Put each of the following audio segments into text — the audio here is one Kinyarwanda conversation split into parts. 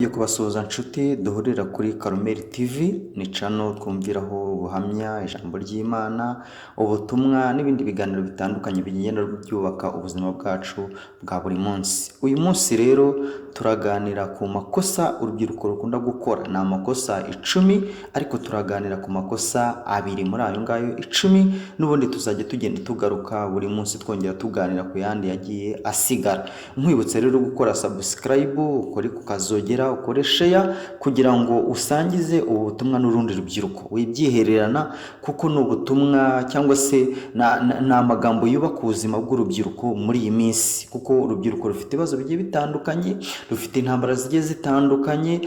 Ngiye kubasuhuza nshuti duhurira kuri Karumeli TV, ni channel twumviraho ubuhamya, ijambo ry'Imana, ubutumwa n'ibindi biganiro bitandukanye bigenda byubaka ubuzima bwacu bwa buri munsi. Uyu munsi rero turaganira ku makosa urubyiruko rukunda gukora. Ni amakosa 10, ariko turaganira ku makosa 2 muri ayo ngayo 10, n'ubundi tuzajya tugenda tugaruka buri munsi twongera tuganira ku yandi yagiye asigara. Nkwibutsa rero gukora subscribe, ukore ku kazogera, ukore share kugira ngo usangize ubu butumwa n'urundi rubyiruko. Wibyihererana kuko ni ubutumwa cyangwa se ni amagambo yubaka ubuzima bw'urubyiruko muri iyi minsi, kuko urubyiruko rufite ibibazo bigiye bitandukanye, rufite intambara zigiye zitandukanye,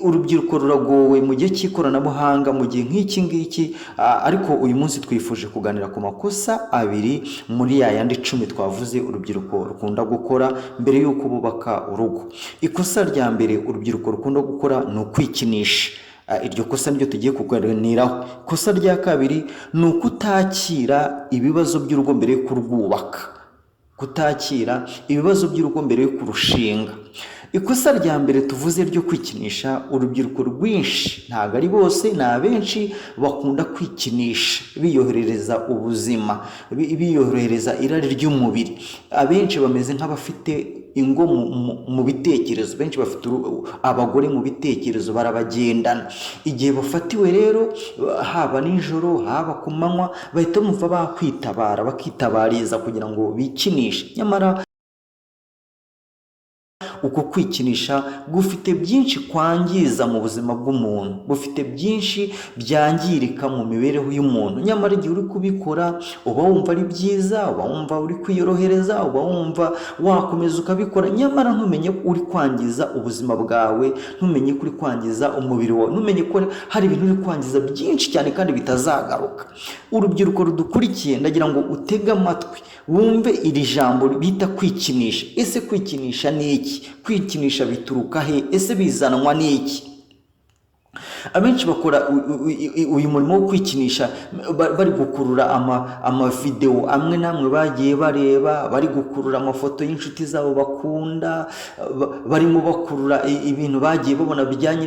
urubyiruko ruragowe mu gihe cy'ikoranabuhanga, mu gihe nk'iki ngiki, ariko uyu munsi twifuje kuganira ku makosa 2 muri ya yandi 10 twavuze urubyiruko rukunda gukora mbere y'uko bubaka urugo. Ikosa rya mbere urubyiruko rukunda gukora ni ukwikinisha. Iryo kosa niryo tugiye kuganiraho. Ikosa rya kabiri ni ukutakira ibibazo by'urugo mbere yo kurwubaka. Kutakira ibibazo by'urugo mbere yo kurushinga. Ikosa rya mbere tuvuze ryo kwikinisha, urubyiruko rwinshi, ntabwo ari bose, ni abenshi bakunda kwikinisha, biyoherereza ubuzima, biyorohereza irari ry'umubiri. Abenshi bameze nk'abafite ingo mu bitekerezo, benshi bafite abagore mu bitekerezo, barabagendana. Igihe bafatiwe rero, haba nijoro, haba ku manywa, bahita bumva bakwitabara, bakitabariza kugira ngo bikinishe. Nyamara uko kwikinisha gufite byinshi kwangiza mu buzima bw'umuntu, bufite byinshi byangirika mu mibereho y'umuntu. Nyamara igihe uri kubikora uba wumva ari byiza, uba wumva uri kwiyorohereza, uba wumva wakomeza ukabikora, nyamara ntumenye ko uri kwangiza ubuzima bwawe, ntumenye ko uri kwangiza umubiri wawe, ntumenye ko hari ibintu uri kwangiza byinshi cyane kandi bitazagaruka. Urubyiruko rudukurikiye, ndagira ngo utege amatwi wumve iri jambo bita kwikinisha. Ese kwikinisha ni iki? Kwikinisha bituruka he? Ese bizanwa n'iki? Abenshi bakora uyu murimo wo kwikinisha bari gukurura amavidewo amwe n'amwe bagiye bareba, bari gukurura amafoto y'inshuti zabo bakunda, barimo bakurura ibintu bagiye babona bijyanye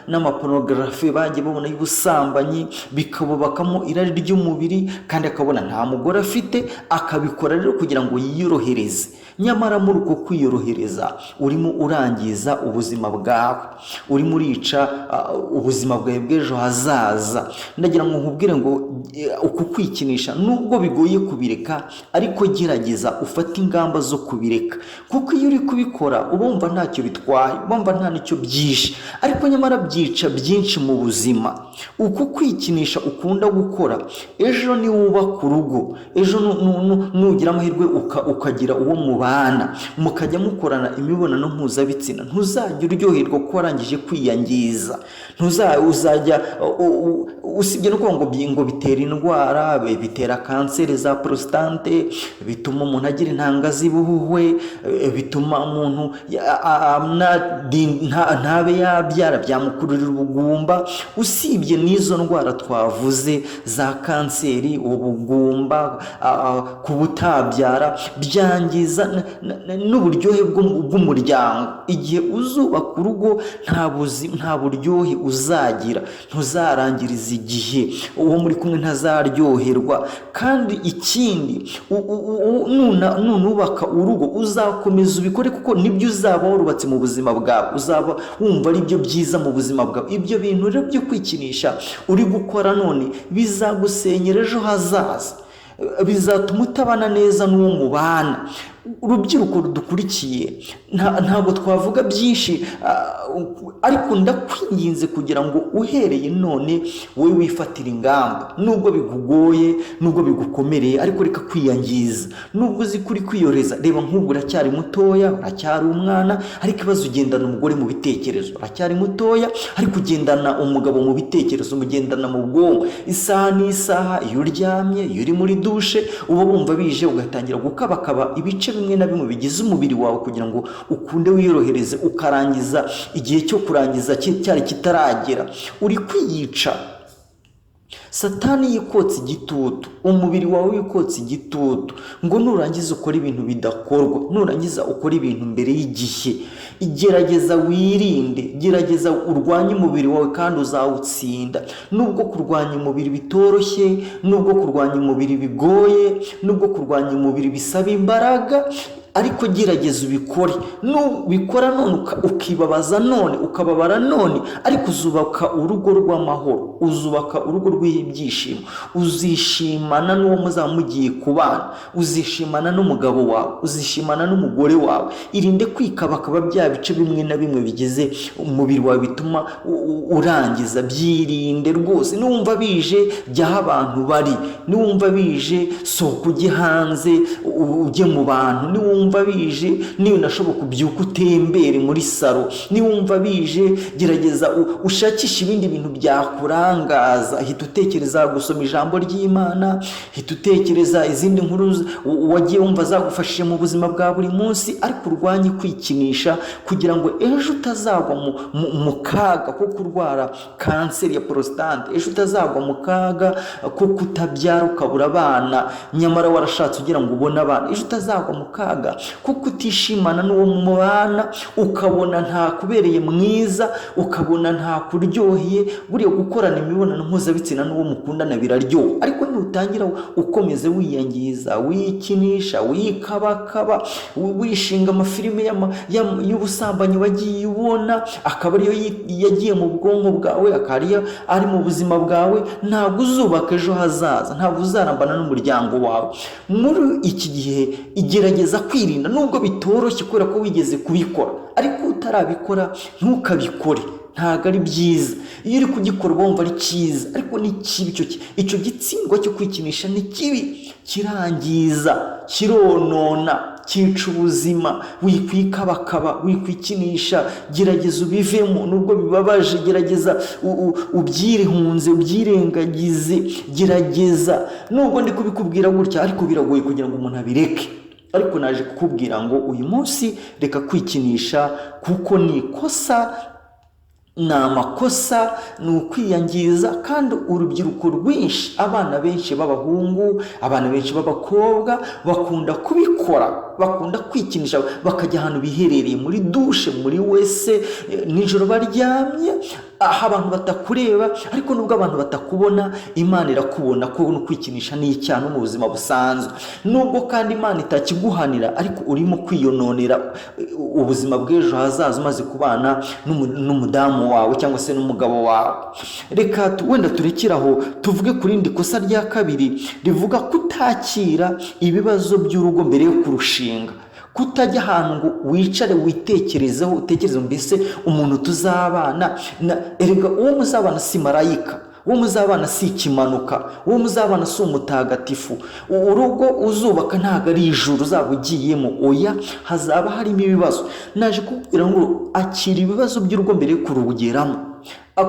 n'amapornography bagiye babona y'ubusambanyi, bikabubakamo irari ry'umubiri, kandi akabona nta mugore afite, akabikora rero kugira ngo yiyorohereze. Nyamara muri uko kwiyorohereza urimo urangiza ubuzima bwawe, urimo urica ubuzima bwawe bw'ejo hazaza. Ndagira ngo nkubwire ngo uku kwikinisha, nubwo bigoye kubireka, ariko gerageza ufate ingamba zo kubireka, kuko iyo uri kubikora uba wumva ntacyo bitwaye, uba wumva nta n'icyo byishe, ariko nyamara byica byinshi mu buzima. Uku kwikinisha ukunda gukora, ejo niwubaka urugo, ejo nugira amahirwe ukagira uwo mubana, mukajya mukorana imibonano mpuzabitsina, ntuzajya uryoherwa kuko warangije kwiyangiza. Uzajya usibye no kuvuga ngo bitera indwara, bitera kanseri za prostate, bituma umuntu agira intanga z'ibuhuhwe, bituma umuntu ntabe yabyara, byamukururira ubugumba. Usibye n'izo ndwara twavuze za kanseri, ubugumba, kuba utabyara, byangiza n'uburyohe bw'umuryango. Igihe uzubaka urugo nta buryohe uzagira, ntuzarangiriza igihe, uwo muri kumwe ntazaryoherwa. Kandi ikindi, nunubaka urugo uzakomeza ubikore, kuko nibyo uzaba warubatse mu buzima bwawe, uzaba wumva ari byo byiza mu buzima bwawe. Ibyo bintu rero byo kwikinisha uri gukora none bizagusenyera ejo hazaza, bizatuma utabana neza n'uwo mubana. Urubyiruko rudukurikiye, ntabwo twavuga byinshi, ariko ndakwinginze kugira ngo uhereye none wowe wifatire ingamba. Nubwo bikugoye, nubwo bigukomereye, ariko reka kwiyangiza. Nubwo uzi ko uri kwiyorohereza, reba nk'ubwo uracyari mutoya, uracyari umwana, ariko ibibazo ugendana umugore mu bitekerezo. Uracyari mutoya, ariko ugendana umugabo mu bitekerezo, umugendana mu bwonko isaha n'isaha. Iyo uryamye, iyo uri muri dushe, uba wumva bije, ugatangira gukabakaba ibice bimwe na bimwe bigize umubiri wawe kugira ngo ukunde wiyorohereze, ukarangiza igihe cyo kurangiza cyari kitaragera. Uri kwiyica. Satani yikotsa igitutu, umubiri wawe wikotsa igitutu ngo nurangiza ukore ibintu bidakorwa, nurangiza ukore ibintu mbere y'igihe. Gerageza wirinde, gerageza urwanye umubiri wawe kandi uzawutsinda. Nubwo kurwanya umubiri bitoroshye, nubwo kurwanya umubiri bigoye, nubwo kurwanya umubiri bisaba imbaraga, ariko gerageza ubikore. Nubikora none ukibabaza none, ukababara none, ariko uzubaka urugo rw'amahoro, uzubaka urugo rw'ibyishimo, uzishimana n'uwo muzaba mugiye kubana, uzishimana n'umugabo wawe, uzishimana n'umugore wawe. Irinde kwikabakaba bya bice bimwe na bimwe bigize umubiri wawe bituma urangiza. Byirinde rwose. Niwumva bije, jya aho abantu bari. Niwumva bije, sohoka ujye hanze, ujye mu bantu. Niwumva bije, niba unashoboka ubyuke utembere muri saro. Niwumva bije, gerageza ushakishe ibindi bintu byakurangaza. Hita utekereza gusoma ijambo ry'Imana, hita utekereza izindi nkuru wagiye wumva zagufashije mu buzima bwa buri munsi, ariko urwanye kwikinisha kugira ngo ejo utazagwa mu kaga ko kurwara kanseri ya porositate, ejo utazagwa mu kaga ko kutabyara ukabura abana nyamara warashatse ugira ngo ubone abana, ejo utazagwa mu kaga ko kutishimana n'uwo mubana, ukabona ntakubereye mwiza, ukabona ntakuryoheye. Buriya gukorana imibonano mpuzabitsina n'uwo mukundana biraryoha, ariko nutangira ukomeze wiyangiza, wikinisha, wikabakaba, wishinga amafilime y'ubusambanyi wagiye ubona, akaba ariyo yagiye mu bwonko bwawe, akaba ariyo ari mu buzima bwawe, ntabwo uzubaka ejo hazaza, ntabwo uzarambana n'umuryango wawe. Muri iki gihe igerageza kwirinda, nubwo bitoroshye kubera ko wigeze kubikora, ariko utarabikora ntukabikore, ntabwo ari byiza. Iyo uri kugikora uba wumva ari cyiza, ariko ni kibi. Icyo gitsindwa cyo kwikinisha ni kibi, kirangiza, kironona, cyica ubuzima. Wikwikabakaba, wikwikinisha, gerageza ubivemo nubwo bibabaje, gerageza ubyirihunze, ubyirengagize, gerageza. Nubwo ndi kubikubwira gutya, ariko biragoye kugira ngo umuntu abireke. Ariko naje kukubwira ngo uyu munsi reka kwikinisha, kuko ni ikosa, ni amakosa, ni ukwiyangiza. Kandi urubyiruko rwinshi, abana benshi b'abahungu, abana benshi b'abakobwa bakunda kubikora, bakunda kwikinisha, bakajya ahantu biherereye, muri dushe, muri wese, nijoro baryamye, aho abantu batakureba. Ariko nubwo abantu batakubona, Imana irakubona ko no kwikinisha ni icyaha no mu buzima busanzwe. Nubwo kandi Imana itakiguhanira, ariko urimo kwiyononera ubuzima bw'ejo hazaza umaze kubana n'umudamu wawe cyangwa se n'umugabo wawe. Reka wenda turekere aho, tuvuge ku rindi kosa rya kabiri rivuga kutakira ibibazo by'urugo mbere yo kurushinga. Kutajya ahantu ngo wicare witekerezeho, utekereze mbese umuntu tuzabana na, erega uwo muzabana si marayika, uwo muzabana si ikimanuka, uwo muzabana si umutagatifu. Urugo uzubaka ntabwo ari ijuru uzaba ugiyemo, oya, hazaba harimo ibibazo. Naje kukubwira ngo akira ibibazo by'urugo mbere yo kurugeramo,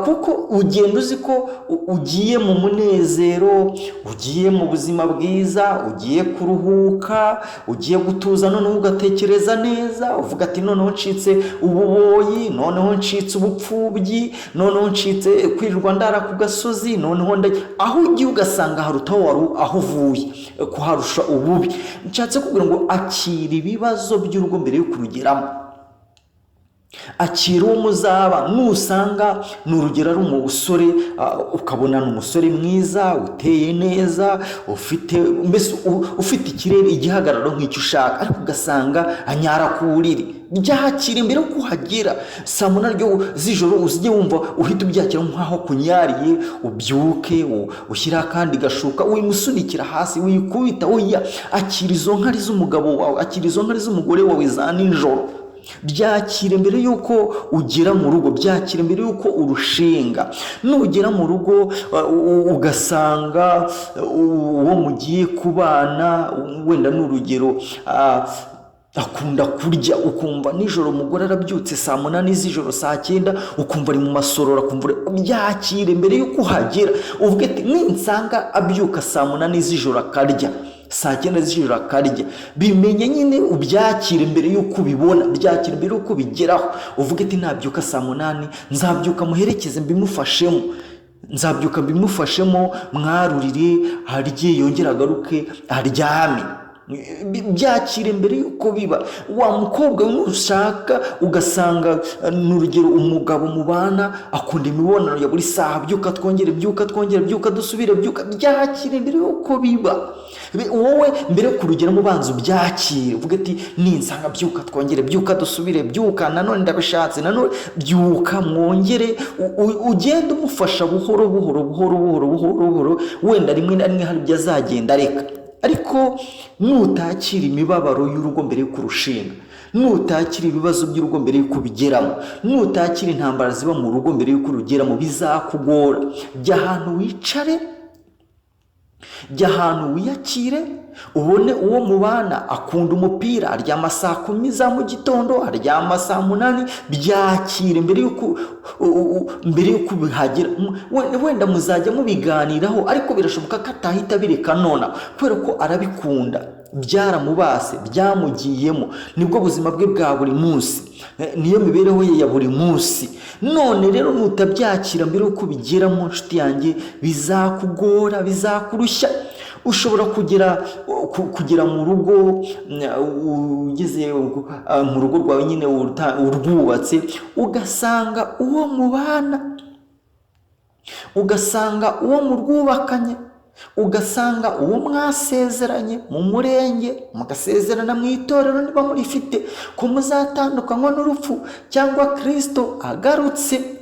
kuko ugenda uzi ko ugiye mu munezero, ugiye mu buzima bwiza, ugiye kuruhuka, ugiye gutuza, noneho ugatekereza neza, uvuga ati noneho ncitse ububoyi, noneho ncitse ubupfubyi, noneho ncitse kwirirwa ndara ku gasozi, noneho aho ugiye ugasanga haruta aho wari aho uvuye, kuharusha ububi. Nshatse kugira ngo akira ibibazo by'urugo mbere yo kurugeramo, akira uwo muzaba. Nusanga ni urugero ari umusore, ukabona ni umusore mwiza, uteye neza, ufite mbese ufite ikirere, igihagararo nk'icyo ushaka, ariko ugasanga anyara ku buriri, byakira mbere yo kuhagera. Saa munani ryo z'ijoro uzijye wumva uhita ubyakira nk'aho kunyariye, ubyuke ushyire akandi gashuka, wimusunikira hasi, wikubita, oya, akira izo nkari z'umugabo wawe, akira izo nkari z'umugore wawe za nijoro. Byakire mbere y'uko ugera mu rugo, byakire mbere y'uko urushinga. Nugera mu rugo ugasanga uwo mugiye kubana, wenda ni urugero, akunda kurya, ukumva nijoro umugore arabyutse saa munani z'ijoro, saa cyenda, ukumva ari mu masororo, akumva byakire mbere y'uko uhagera, uvuge ati ninsanga abyuka saa munani z'ijoro akarya, saa cyenda z'ijoro akarya, bimenye nyine, ubyakire mbere y'uko ubibona, byakire mbere y'uko ubigeraho, uvuge ati nabyuka saa munani nzabyuka muherekeze mbimufashemo. Nzabyuka mbimufashemo, mwarurire, arye, yongere agaruke aryame. Byakire mbere y'uko biba. Wa mukobwa nushaka ugasanga, ni urugero, umugabo mubana akunda imibonano ya buri saha: byuka twongere, byuka twongere, byuka dusubire, byuka. Byakire mbere y'uko biba. Wowe mbere yo kurugeramo, ubanza ubyakire, uvuge ati: "Ninsanga byuka twongere, byuka dusubire, byuka nanone ndabishatse, nanone byuka mwongere." Ugende umufasha buhoro buhoro, buhoro buhoro, buhoro buhoro. Wenda rimwe na rimwe hari ibyo azagenda areka. Ariko nutakira imibabaro y'urugo mbere y'uko urushinga, nutakira ibibazo by'urugo mbere y'uko ubigeramo, nutakira intambara ziba mu rugo mbere y'uko urugeramo, bizakugora. Jya ahantu wicare, jya ahantu wiyakire, ubone uwo mubana akunda umupira, aryama saa 10 za mu gitondo, aryama saa 8. Byakire mbere y'uko ubihagera. Wenda muzajya mubiganiraho, ariko birashoboka ko atahita abireka nona, kubera ko arabikunda, byaramubase, byamugiyemo, nibwo buzima bwe bwa buri munsi, niyo mibereho ye ya buri munsi. None rero nutabyakira mbere y'uko ubigeramo, nshuti yanjye, bizakugora, bizakurushya. Ushobora kugera mu rugo, ugeze mu rugo rwawe nyine, urwubatse, ugasanga uwo mubana, ugasanga uwo murwubakanye, ugasanga uwo mwasezeranye mu murenge, mugasezerana mu itorero niba murifite, ko muzatandukanywa n'urupfu cyangwa Kirisito agarutse,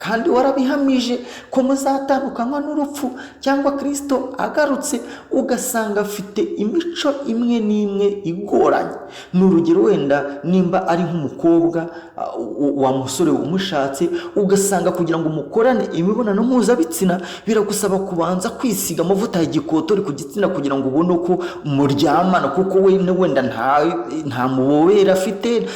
kandi warabihamije ko muzatandukanywa n'urupfu cyangwa Kirisito agarutse, ugasanga afite imico imwe n'imwe igoranye. Ni urugero, wenda nimba ari nk'umukobwa, wa musore umushatse, ugasanga kugira ngo mukorane imibonano mpuzabitsina biragusaba kubanza kwisiga amavuta ya gikotori ku gitsina kugira ngo ubone uko muryamana, kuko we wenda nta mubobere afite,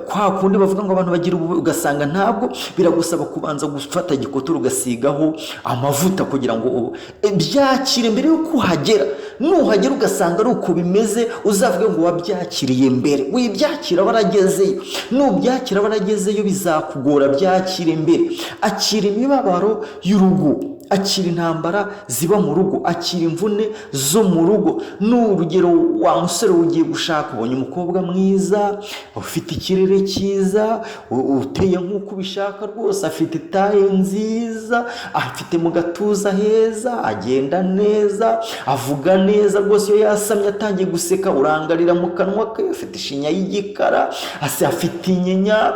kwa kundi bavuga ngo abantu bagira ubu, ugasanga ntabwo, biragusaba kubanza gufata igikotori ugasigaho amavuta kugira ngo byakire mbere y'uko uhagera. Nuhagera ugasanga ari uko bimeze, uzavuge ngo wabyakiriye mbere. Wibyakira waragezeyo. Nubyakira waragezeyo bizakugora. Byakire mbere. Akira imibabaro y'urugo, akira intambara ziba mu rugo, akira imvune zo mu rugo. Ni urugero, wa musore ugiye gushaka, ubonye umukobwa mwiza, ufite ikirere cyiza, uteye nk'uko ubishaka rwose, afite itaye nziza, afite mu gatuza heza, agenda neza, avuga neza rwose, iyo yasamye atangiye guseka urangarira mu kanwa ke, afite ishinya y'igikara, afite inyinya,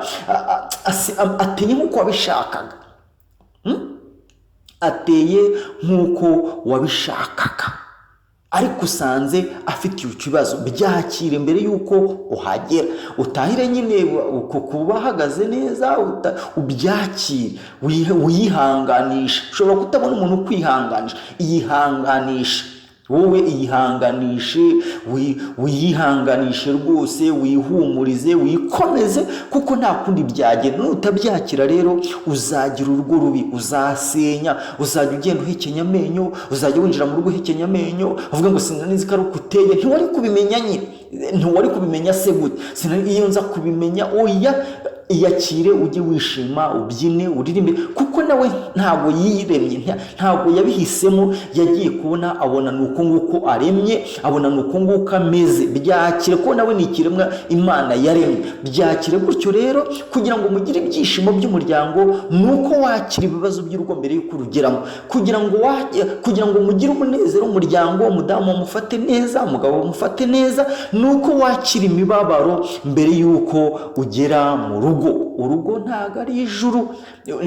ateye nk'uko wabishakaga. Ateye nk'uko wabishakaga, ariko usanze afite ikibazo. Byakire mbere y'uko uhagera, utahire nyine uko kuba ahagaze neza, ubyakire, wiyihanganishe. Ushobora kutabona umuntu ukwihanganisha, iyihanganishe wowe, iyihanganishe, wiyihanganishe rwose, wihumurize, wikomeze, kuko nta kundi byagenda. Nutabyakira rero uzagira urugo rubi, uzasenya, uzajya ugenda uhekenya amenyo, uzajya winjira mu rugo uhekenya amenyo, uvuga ngo sinari nzi ko ari uko uteye. Ntiwari kubimenya nyine, ntiwari kubimenya se gute? Sinari, iyo nza kubimenya. Oya, iyakire, ujye wishima, ubyine, uririmbe, kuko nawe ntabwo yiremye, ntabwo yabihisemo. Yagiye kubona abona ni uko nguko aremye, abona ni uko nguko ameze. Byakire, ko nawe ni ikiremwa Imana yaremye. Byakire gutyo rero. Kugira ngo mugire ibyishimo by'umuryango ni uko wakira ibibazo by'urugo mbere y'uko urugeramo. Kugira ngo mugire umunezero w'umuryango, umudamu mufate neza, umugabo mufate neza, ni uko wakira imibabaro mbere y'uko ugera mu rugo. Urugo ntabwo ari ijuru,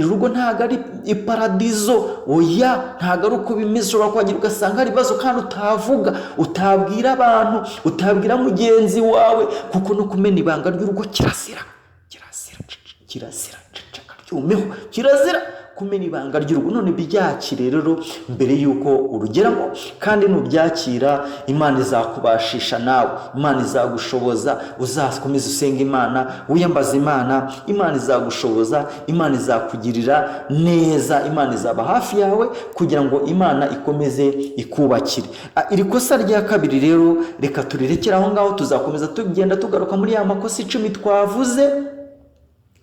urugo ntabwo ari iparadizo, oya, ntabwo ari uko bimeze. Ushobora kuhagera ugasanga hari ibibazo kandi utavuga, utabwira abantu, utabwira mugenzi wawe, kuko no kumena ibanga ry'urugo kirazira, kirazira, kirazira, ceceka ryumeho, kirazira kumena ibanga ry'urugo. None byakire rero mbere y'uko urugeramo, kandi nubyakira Imana izakubashisha nawe, Imana izagushoboza. Uzakomeze usenge Imana, wiyambaze Imana, Imana izagushoboza, Imana izakugirira neza, Imana izaba hafi yawe kugira ngo Imana ikomeze ikubakire. Iri kosa rya kabiri rero reka turirekere aho ngaho, tuzakomeza tugenda tugaruka muri ya makosa 10 twavuze.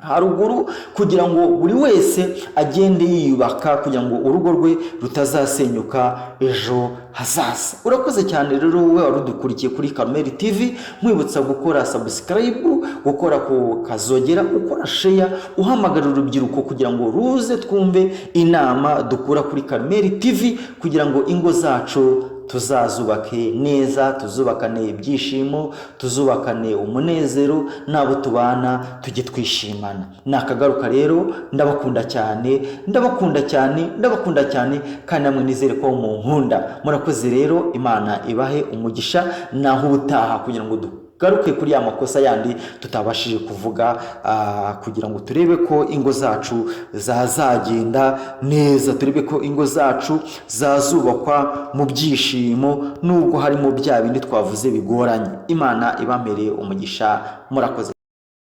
Haruguru, kugira ngo buri wese agende yiyubaka, kugira ngo urugo rwe rutazasenyuka ejo hazaza. Urakoze cyane rero wowe wari udukurikiye kuri Karumeli TV. Nkwibutsa gukora subscribe, gukora ku kazogera, ukora share, uhamagarira urubyiruko kugira ngo ruze twumve inama dukura kuri Karumeli TV, kugira ngo ingo zacu tuzazubake neza, tuzubakane ibyishimo, tuzubakane umunezero n'abo tubana, tujye twishimana. Ni akagaruka rero. Ndabakunda cyane, ndabakunda cyane, ndabakunda cyane, kandi namwe nizere ko munkunda. Murakoze rero, Imana ibahe umugisha. Naho ubutaha, kugira ngo tugaruke kuri ya makosa yandi tutabashije kuvuga, kugira ngo turebe ko ingo zacu zazagenda neza, turebe ko ingo zacu zazubakwa mu byishimo, nubwo harimo bya bindi twavuze bigoranye. Imana ibampereye umugisha. Murakoze.